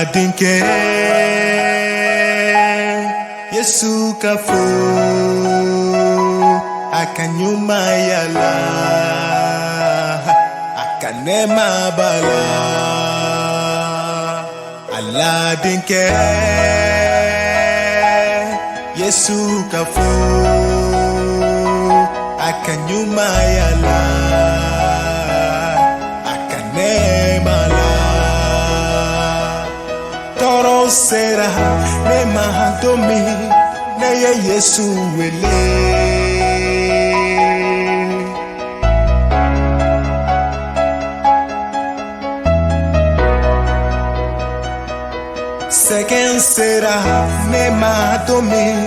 Ala denkɛ Yesu ka fo a ka ɲumanya la, a ka nɛɛma b'a la. Ala denkɛ Yesu ka fo a ka ɲumanya la, a ka nɛɛma la. Tɔɔrɔ sera ne ma don min, ne ye Yesu wele. Sɛgɛn sera ne ma don min,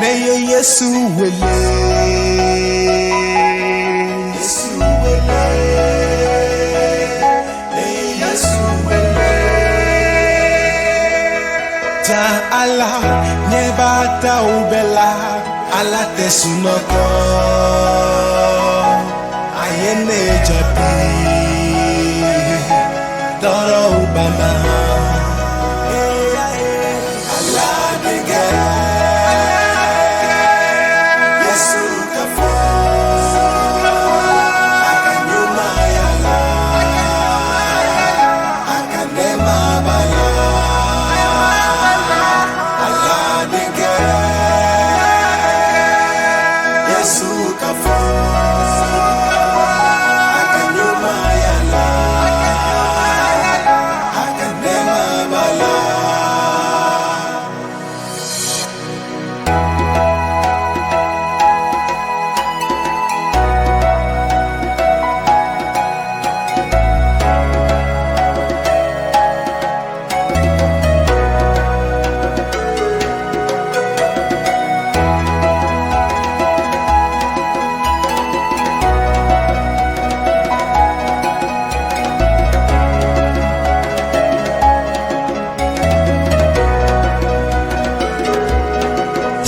ne ye Yesu wele. Yesu wele, ne ye Yesu wele. Ja Ala ɲɛ b'a taw bɛɛ la, Ala tɛ sunɔgɔ. A ye ne jaabi, tɔɔrɔw banna. Ala denkɛ Yesu ka fɔ a ka ɲumanya la, a ka nɛɛma b'a la. Ala denkɛ Yesu ka fɔ a ka ɲumanya la, a ka nɛɛma b'a la.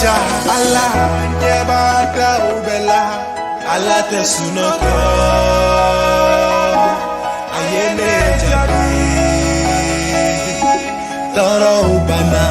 Ja Ala ɲɛ b'a taw bɛɛ la, Ala tɛ sunɔgɔ. A ye ne jaabi, tɔɔrɔw banna.